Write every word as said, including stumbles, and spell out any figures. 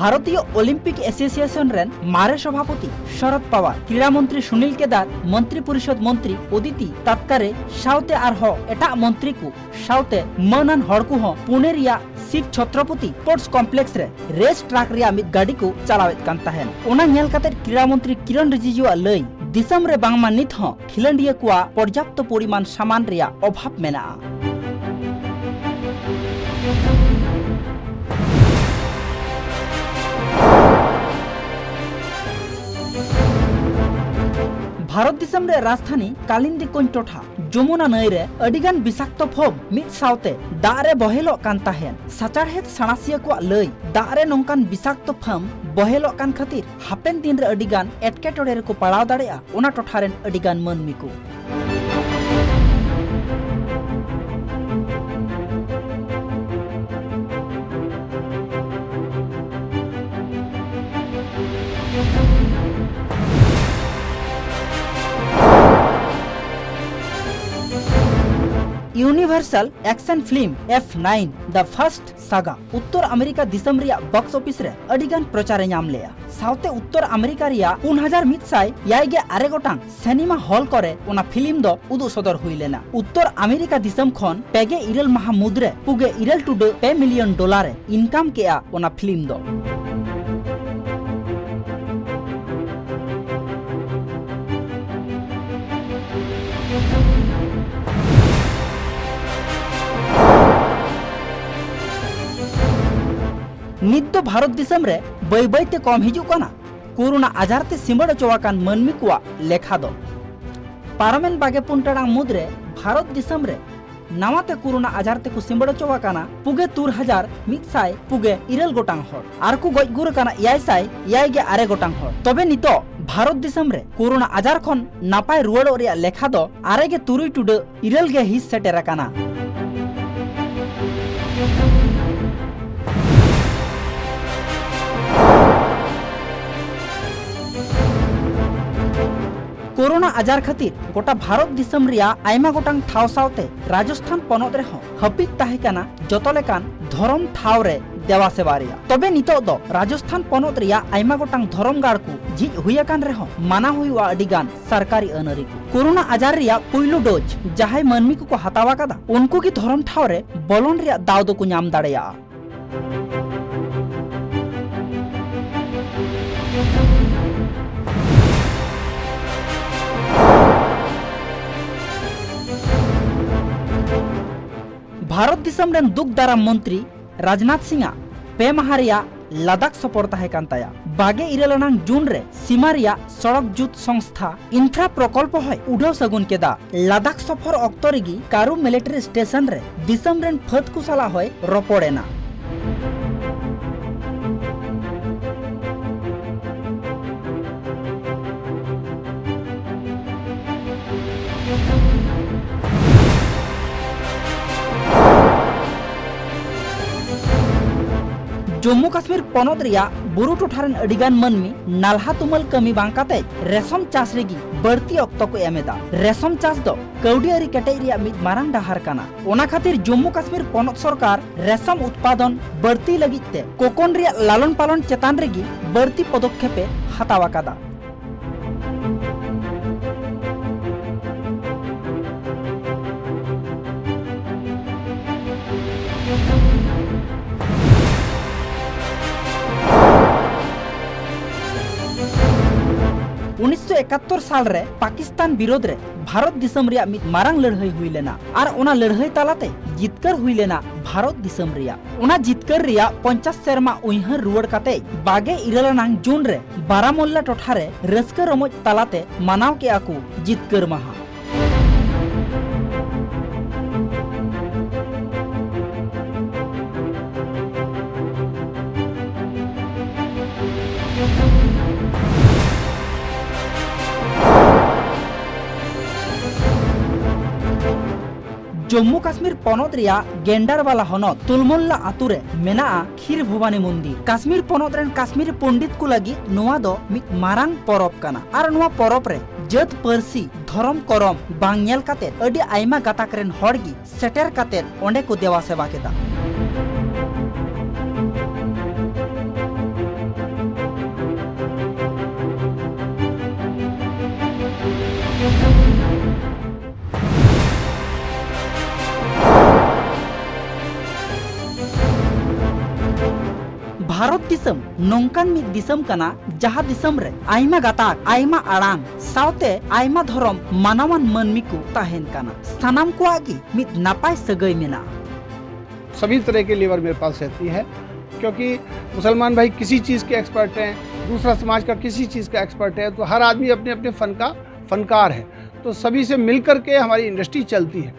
ᱵᱷᱟᱨᱚᱛᱤᱭᱚ Olympic association ᱨᱮᱱ ᱢᱟᱨᱮ ᱥᱚᱵᱷᱟᱯᱚᱛᱤ ᱥᱚᱨᱚᱫ ᱯᱟᱣᱟᱨ, ᱠᱨᱤᱲᱟ ᱢᱚᱱᱛᱨᱤ ᱥᱩᱱᱤᱞ ᱠᱮᱫᱟᱨ, ᱢᱚᱱᱛᱨᱤ ᱯᱚᱨᱤᱥᱚᱫ ᱢᱚᱱᱛᱨᱤ ᱚᱫᱤᱛᱤ ᱛᱟᱛᱠᱟᱨᱮ ᱥᱟᱶᱛᱮ ᱟᱨᱦᱚᱸ ᱮᱴᱟᱜ ᱢᱚᱱᱛᱨᱤ ᱠᱚ ᱥᱟᱶᱛᱮ ᱢᱟᱹᱱᱟᱱ ᱦᱚᱲ ᱠᱚᱦᱚᱸ ᱯᱩᱱᱮ ᱨᱮᱭᱟᱜ ᱥᱤᱵ ᱪᱷᱚᱛᱨᱚᱯᱚᱛᱤ ᱥᱯᱳᱨᱴᱥ ᱠᱚᱢᱯᱞᱮᱠᱥ ᱨᱮ ᱨᱮᱥ ᱴᱨᱟᱠ ᱨᱮᱭᱟᱜ ᱢᱤᱫ ᱜᱟᱹᱰᱤ ᱠᱚ ᱪᱟᱞᱟᱣᱮᱫ ᱠᱟᱱ ᱛᱟᱦᱮᱸᱱ᱾ ᱚᱱᱟ ᱧᱮᱞ ᱠᱟᱛᱮ ᱠᱨᱤᱲᱟ ᱢᱚᱱᱛᱨᱤ ᱠᱤᱨᱚᱱ ᱨᱤᱡᱤᱡᱩᱣᱟᱜ ᱞᱟᱹᱭ, ᱫᱤᱥᱚᱢ ᱨᱮ ᱵᱟᱝᱢᱟ ᱱᱤᱛ ᱦᱚᱸ ᱠᱷᱮᱞᱳᱰᱤᱭᱟᱹ ᱠᱚᱣᱟᱜ ᱯᱚᱨᱡᱟᱯᱛᱚ ᱯᱚᱨᱤᱢᱟᱱ ᱥᱟᱢᱟᱱ ᱨᱮᱭᱟᱜ ᱚᱵᱷᱟᱵᱽ ᱢᱮᱱᱟᱜᱼᱟ᱾ ᱵᱷᱟᱨᱚᱛ ᱫᱤᱥᱚᱢ ᱨᱮ ᱨᱟᱡᱽᱫᱷᱟᱱᱤ ᱠᱟᱞᱤᱱᱫᱤ ᱠᱚᱧ ᱴᱚᱴᱷᱟ ᱡᱚᱢᱩᱱᱟ ᱱᱟᱹᱭ ᱨᱮ ᱟᱹᱰᱤᱜᱟᱱ ᱵᱤᱥᱟᱠᱛᱚ ᱯᱷᱳᱢ ᱢᱤᱫ ᱥᱟᱶᱛᱮ ᱫᱟᱜ ᱨᱮ ᱵᱚᱦᱮᱞᱚᱜ ᱠᱟᱱ ᱛᱟᱦᱮᱸᱱ᱾ ᱥᱟᱪᱟᱨᱦᱮᱫ ᱥᱟᱬᱟᱥᱤᱭᱟᱹ ᱠᱚᱣᱟᱜ ᱞᱟᱹᱭ, ᱫᱟᱜ ᱨᱮ ᱱᱚᱝᱠᱟᱱ ᱵᱤᱥᱟᱠᱛᱚ ᱯᱷᱳᱢ ᱵᱚᱦᱮᱞᱚᱜ ᱠᱟᱱ ᱠᱷᱟᱹᱛᱤᱨ ᱦᱟᱯᱮᱱ ᱫᱤᱱ ᱨᱮ ᱟᱹᱰᱤᱜᱟᱱ ᱮᱴᱠᱮᱴᱚᱬᱮ ᱨᱮᱠᱚ ᱯᱟᱲᱟᱣ ᱫᱟᱲᱮᱭᱟᱜᱼᱟ, ᱚᱱᱟ ᱴᱚᱴᱷᱟ ᱨᱮᱱ ᱟᱹᱰᱤᱜᱟᱱ ᱢᱟᱹᱱᱢᱤ ᱠᱚ᱾ Universal action film F nine The First Saga Uttar America ᱫᱤᱥᱚᱢ ᱨᱮᱭᱟᱜ ᱵᱚᱠᱥ ᱚᱯᱷᱤᱥ ᱨᱮ ᱟᱹᱰᱤᱜᱟᱱ ᱯᱨᱚᱪᱟᱨ ᱮ ᱧᱟᱢ ᱞᱮᱜᱼᱟ᱾ ᱥᱟᱶᱛᱮ ᱩᱛᱛᱚᱨ ᱟᱢᱮᱨᱤᱠᱟ ᱨᱮᱭᱟᱜ ᱯᱩᱱ ᱦᱟᱡᱟᱨ ᱢᱤᱫ ᱥᱟᱭ ᱮᱭᱟᱭ ᱜᱮ ᱟᱨᱮ ᱜᱚᱴᱟᱝ ᱥᱤᱱᱮᱢᱟ ᱦᱚᱞ ᱠᱚᱨᱮ ᱚᱱᱟ ᱯᱷᱤᱞᱢ ᱫᱚ ᱩᱫᱩᱜ ᱥᱚᱫᱚᱨ ᱦᱩᱭ ᱞᱮᱱᱟ᱾ ᱩᱛᱛᱚᱨ ᱟᱢᱮᱨᱤᱠᱟ ᱫᱤᱥᱚᱢ ᱠᱷᱚᱱ ᱯᱮᱜᱮ ᱤᱨᱟᱹᱞ ᱢᱟᱦᱟ ᱢᱩᱫᱽᱨᱮ ᱯᱩᱜᱮ ᱤᱨᱟᱹᱞ ᱴᱩᱰᱟᱹᱜ ᱯᱮ ᱢᱤᱞᱤᱭᱚᱱ ᱰᱚᱞᱟᱨ ᱮ ᱤᱱᱠᱟᱢ ᱠᱮᱜᱼᱟ ᱚᱱᱟ ᱯᱷᱤᱞᱢ ᱫᱚ᱾ ᱱᱤᱛ ᱫᱚ ᱵᱷᱟᱨᱚᱛ ᱫᱤᱥᱚᱢ ᱨᱮ ᱵᱟᱹᱭ ᱵᱟᱹᱭ ᱛᱮ ᱠᱚᱢ ᱦᱤᱡᱩᱜ ᱠᱟᱱᱟ ᱠᱳᱨᱳᱱᱟ ᱟᱡᱟᱨ ᱛᱮ ᱥᱤᱸᱵᱟᱹᱲ ᱦᱚᱪᱚ ᱟᱠᱟᱱ ᱢᱟᱹᱱᱢᱤ ᱠᱚᱣᱟᱜ ᱞᱮᱠᱷᱟ ᱫᱚ᱾ ᱯᱟᱨᱚᱢᱮᱱ ᱵᱟᱜᱮ ᱯᱩᱱ ᱴᱟᱲᱟᱝ ᱢᱩᱫᱽᱨᱮ ᱵᱷᱟᱨᱚᱛ ᱫᱤᱥᱚᱢ ᱨᱮ ᱱᱟᱣᱟ ᱛᱮ ᱠᱳᱨᱳᱱᱟ ᱟᱡᱟᱨ ᱛᱮᱠᱚ ᱥᱤᱸᱵᱟᱹᱲ ᱦᱚᱪᱚ ᱟᱠᱟᱱᱟ ᱯᱩᱜᱮ ᱛᱩᱨ ᱦᱟᱡᱟᱨ ᱢᱤᱫ ᱥᱟᱭ ᱯᱩᱜᱮ ᱤᱨᱟᱹᱞ ᱜᱚᱴᱟᱝ ᱦᱚᱲ᱾ ᱟᱨ ᱠᱚ ᱜᱚᱡ ᱜᱩᱨ ᱟᱠᱟᱱᱟ ᱮᱭᱟᱭ ᱥᱟᱭ ᱮᱭᱟᱭ ᱜᱮ ᱟᱨᱮ ᱜᱚᱴᱟᱝ ᱦᱚᱲ᱾ ᱛᱚᱵᱮ ᱱᱤᱛᱚᱜ ᱵᱷᱟᱨᱚᱛ ᱫᱤᱥᱚᱢ ᱨᱮ ᱠᱳᱨᱳᱱᱟ ᱟᱡᱟᱨ ᱠᱷᱚᱱ ᱱᱟᱯᱟᱭ ᱨᱩᱣᱟᱹᱲᱚᱜ ᱨᱮᱭᱟᱜ ᱞᱮᱠᱷᱟ ᱫᱚ ᱟᱨᱮ ᱜᱮ ᱛᱩᱨᱩᱭ ᱴᱩᱰᱟᱹᱜ ᱤᱨᱟᱹᱞ ᱜᱮ ᱦᱤᱸᱥ ᱥᱮᱴᱮᱨ ᱟᱠᱟᱱᱟ᱾ ᱠᱳᱨᱳᱱᱟ ᱚᱱᱟ ᱟᱡᱟᱨ ᱠᱷᱟᱹᱛᱤᱨ ᱜᱚᱴᱟ ᱵᱷᱟᱨᱚᱛ ᱫᱤᱥᱚᱢ ᱨᱮᱭᱟᱜ ᱟᱭᱢᱟ ᱜᱚᱴᱟᱝ ᱴᱷᱟᱶ ᱥᱟᱶᱛᱮ ᱨᱟᱡᱚᱥᱛᱷᱟᱱ ᱯᱚᱱᱚᱛ ᱨᱮᱦᱚᱸ ᱦᱟᱹᱯᱤᱫ ᱛᱟᱦᱮᱸ ᱠᱟᱱᱟ ᱡᱚᱛᱚ ᱞᱮᱠᱟᱱ ᱫᱷᱚᱨᱚᱢ ᱴᱷᱟᱶ ᱨᱮ ᱫᱮᱵᱟ ᱥᱮᱵᱟ ᱨᱮᱭᱟᱜ᱾ ᱛᱚᱵᱮ ᱱᱤᱛᱚᱜ ᱫᱚ ᱨᱟᱡᱚᱥᱛᱷᱟᱱ ᱯᱚᱱᱚᱛ ᱨᱮᱭᱟᱜ ᱟᱭᱢᱟ ᱜᱚᱴᱟᱝ ᱫᱷᱚᱨᱚᱢ ᱜᱟᱲ ᱠᱚ ᱡᱷᱤᱡ ᱦᱩᱭ ᱟᱠᱟᱱ ᱨᱮᱦᱚᱸ ᱢᱟᱱᱟᱣ ᱦᱩᱭᱩᱜᱼᱟ ᱟᱹᱰᱤ ᱜᱟᱱ ᱥᱚᱨᱠᱟᱨᱤ ᱟᱹᱱ ᱟᱹᱨᱤ ᱠᱚ᱾ ᱠᱳᱨᱳᱱᱟ ᱟᱡᱟᱨ ᱨᱮᱭᱟᱜ ᱯᱩᱭᱞᱩ ᱰᱳᱡᱽ ᱡᱟᱦᱟᱸᱭ ᱢᱟᱹᱱᱢᱤ ᱠᱚᱠᱚ ᱦᱟᱛᱟᱣ ᱟᱠᱟᱫᱟ, ᱩᱱᱠᱩ ᱜᱮ ᱫᱷᱚᱨᱚᱢ ᱴᱷᱟᱶ ᱨᱮ ᱵᱚᱞᱚᱱ ᱨᱮᱭᱟᱜ ᱫᱟᱣ ᱫᱚᱠᱚ ᱧᱟᱢ ᱫᱟᱲᱮᱭᱟᱜᱼᱟ᱾ ᱵᱷᱟᱨᱚᱛ ᱫᱤᱥᱚᱢ ᱨᱮᱱ ᱫᱩᱠ ᱫᱟᱨᱟᱢ ᱢᱚᱱᱛᱨᱤ ᱨᱟᱡᱽᱱᱟᱛᱷ ᱥᱤᱝ ᱟᱜ ᱯᱮ ᱢᱟᱦᱟ ᱨᱮᱭᱟᱜ ᱞᱟᱫᱟᱠᱷ ᱥᱚᱯᱷᱚᱨ ᱛᱟᱦᱮᱸ ᱠᱟᱱ ᱛᱟᱭᱟ᱾ ᱵᱟᱜᱮ ᱤᱨᱟᱹᱞ ᱟᱱᱟᱝ ᱡᱩᱱ ᱨᱮ ᱥᱤᱢᱟ ᱨᱮᱭᱟᱜ ᱥᱚᱲᱚᱠ ᱡᱩᱛ ᱥᱚᱝᱥᱛᱷᱟ ᱤᱱᱯᱷᱨᱟ ᱯᱨᱚᱠᱚᱞᱯᱚ ᱦᱚᱸᱭ ᱩᱰᱷᱟᱹᱣ ᱥᱟᱹᱜᱩᱱ ᱠᱮᱫᱟ᱾ ᱞᱟᱫᱟᱠᱷ ᱥᱚᱯᱷᱚᱨ ᱚᱠᱛᱚ ᱨᱮᱜᱮ ᱠᱟᱨᱩ ᱢᱤᱞᱤᱴᱟᱨᱤ ᱥᱴᱮᱥᱚᱱ ᱨᱮ ᱫᱤᱥᱚᱢ ᱨᱮᱱ ᱯᱷᱟᱹᱫ ᱠᱚ ᱥᱟᱞᱟᱜ ᱦᱚᱸᱭ ᱨᱚᱯᱚᱲ ᱮᱱᱟ᱾ ᱡᱚᱢᱢᱩ ᱠᱟᱥᱢᱤᱨ ᱯᱚᱱᱚᱛ ᱨᱮᱭᱟᱜ ᱵᱩᱨᱩ ᱴᱚᱴᱷᱟ ᱨᱮᱱ ᱟᱹᱰᱤ ᱜᱟᱱ ᱢᱟᱹᱱᱢᱤ ᱱᱟᱞᱦᱟ ᱛᱩᱢᱟᱹᱞ ᱠᱟᱹᱢᱤ ᱵᱟᱝ ᱠᱟᱛᱮ ᱨᱮᱥᱚᱢ ᱪᱟᱥ ᱨᱮᱜᱮ ᱵᱟᱹᱲᱛᱤ ᱚᱠᱛᱚ ᱠᱚ ᱮᱢ ᱮᱫᱟ᱾ ᱨᱮᱥᱚᱢ ᱪᱟᱥ ᱫᱚ ᱠᱟᱹᱣᱰᱤ ᱟᱹᱨᱤ ᱠᱮᱴᱮᱡ ᱨᱮᱭᱟᱜ ᱢᱤᱫ ᱢᱟᱨᱟᱝ ᱰᱟᱦᱟᱨ ᱠᱟᱱᱟ᱾ ᱚᱱᱟ ᱠᱷᱟᱹᱛᱤᱨ ᱡᱚᱢᱢᱩ ᱠᱟᱥᱢᱤᱨ ᱯᱚᱱᱚᱛ ᱥᱚᱨᱠᱟᱨ ᱨᱮᱥᱚᱢ ᱩᱛᱯᱟᱫᱚᱱ ᱵᱟᱹᱲᱛᱤ ᱞᱟᱹᱜᱤᱫ ᱛᱮ ᱠᱳᱠᱚᱱ ᱨᱮᱭᱟᱜ ᱞᱟᱞᱚᱱ ᱯᱟᱞᱚᱱ ᱪᱮᱛᱟᱱ ᱨᱮᱜᱮ ᱵᱟᱹᱲᱛᱤ ᱯᱚᱫᱚᱠᱷᱮᱯ ᱮ ᱦᱟᱛᱟᱣ ᱟᱠᱟᱫᱟ᱾ ᱩᱱᱤᱥᱥᱚ ᱮᱠᱟᱛᱛᱳᱨ ᱥᱟᱞ ᱨᱮ ᱯᱟᱠᱤᱥᱛᱟᱱ ᱵᱤᱨᱳᱫᱷ ᱨᱮ ᱵᱷᱟᱨᱚᱛ ᱫᱤᱥᱚᱢ ᱨᱮᱭᱟᱜ ᱢᱤᱫ ᱢᱟᱨᱟᱝ ᱞᱟᱹᱲᱦᱟᱹᱭ ᱦᱩᱭ ᱞᱮᱱᱟ ᱟᱨ ᱚᱱᱟ ᱞᱟᱹᱲᱦᱟᱹᱭ ᱛᱟᱞᱟᱛᱮ ᱡᱤᱛᱠᱟᱹᱨ ᱦᱩᱭ ᱞᱮᱱᱟ ᱵᱷᱟᱨᱚᱛ ᱫᱤᱥᱚᱢ ᱨᱮᱭᱟᱜ᱾ ᱚᱱᱟ ᱡᱤᱛᱠᱟᱹᱨ ᱨᱮᱭᱟᱜ ᱯᱚᱧᱪᱟᱥ ᱥᱮᱨᱢᱟ ᱩᱭᱦᱟᱹᱨ ᱨᱩᱣᱟᱹᱲ ᱠᱟᱛᱮ ᱵᱟᱜᱮ ᱤᱨᱟᱹᱞ ᱟᱱᱟᱝ ᱡᱩᱱ ᱨᱮ ᱵᱟᱨᱟᱢᱩᱞᱞᱟ ᱴᱚᱴᱷᱟ ᱨᱮ ᱨᱟᱹᱥᱠᱟᱹ ᱨᱚᱢᱚᱡᱽ ᱛᱟᱞᱟᱛᱮ ᱢᱟᱱᱟᱣ ᱠᱮᱜᱼᱟ ᱠᱚ ᱡᱤᱛᱠᱟᱹᱨ ᱢᱟᱦᱟ᱾ ᱡᱚᱢᱢᱩ ᱠᱟᱥᱢᱤᱨ ᱯᱚᱱᱚᱛ ᱨᱮᱭᱟᱜ ᱜᱮᱱᱰᱟᱨᱵᱟᱞᱟ ᱦᱚᱱᱚᱛ ᱛᱩᱞᱢᱩᱞᱞᱟ ᱟᱛᱩ ᱨᱮ ᱢᱮᱱᱟᱜᱼᱟ ᱠᱷᱤᱨ ᱵᱷᱚᱵᱟᱱᱤ ᱢᱚᱱᱫᱤᱨ᱾ ᱠᱟᱥᱢᱤᱨ ᱯᱚᱱᱚᱛ ᱨᱮᱱ ᱠᱟᱥᱢᱤᱨᱤ ᱯᱚᱱᱰᱤᱛ ᱠᱚ ᱞᱟᱹᱜᱤᱫ ᱱᱚᱣᱟ ᱫᱚ ᱢᱤᱫ ᱢᱟᱨᱟᱝ ᱯᱚᱨᱚᱵᱽ ᱠᱟᱱᱟ᱾ ᱟᱨ ᱱᱚᱣᱟ ᱯᱚᱨᱚᱵᱽ ᱨᱮ ᱡᱟᱹᱛ, ᱯᱟᱹᱨᱥᱤ, ᱫᱷᱚᱨᱚᱢ, ᱠᱚᱨᱚᱢ ᱵᱟᱝ ᱧᱮᱞ ᱠᱟᱛᱮ ᱟᱹᱰᱤ ᱟᱭᱢᱟ ᱜᱟᱛᱟᱠ ᱨᱮᱱ ᱦᱚᱲ ᱜᱮ ᱥᱮᱴᱮᱨ ᱠᱟᱛᱮ ᱚᱸᱰᱮ ᱠᱚ ᱫᱮᱣᱟ ᱥᱮᱵᱟ ᱠᱮᱫᱟ᱾ ᱵᱷᱟᱨᱚᱛ ᱫᱤᱥᱚᱢ ᱱᱚᱝᱠᱟᱱ ᱢᱤᱫ ᱫᱤᱥᱚᱢ ᱠᱟᱱᱟ, ᱡᱟᱦᱟᱸ ᱫᱤᱥᱚᱢ ᱨᱮ ᱟᱭᱢᱟ ᱜᱟᱛᱟᱠ, ᱟᱭᱢᱟ ᱟᱲᱟᱝ ᱥᱟᱶᱛᱮ ᱟᱭᱢᱟ ᱫᱷᱚᱨᱚᱢ ᱢᱟᱱᱟᱣᱟᱱ ᱢᱟᱹᱱᱢᱤ ᱠᱚ ᱛᱟᱦᱮᱱ ᱠᱟᱱᱟ᱾ ᱥᱟᱱᱟᱢ ᱠᱚᱣᱟᱜ ᱜᱮ ᱢᱤᱫ ᱱᱟᱯᱟᱭ ᱥᱟᱹᱜᱟᱹᱭ ᱢᱮᱱᱟᱜᱼᱟ᱾ सभी तरह की लेबर मेरे पास रहती है, क्योंकि मुसलमान भाई किसी चीज़ के एक्सपर्ट हैं, दूसरा समाज का किसी चीज़ का एक्सपर्ट है, तो हर आदमी अपने अपने फ़न का फनकार है। तो सभी से मिल करके हमारी इंडस्ट्री चलती है।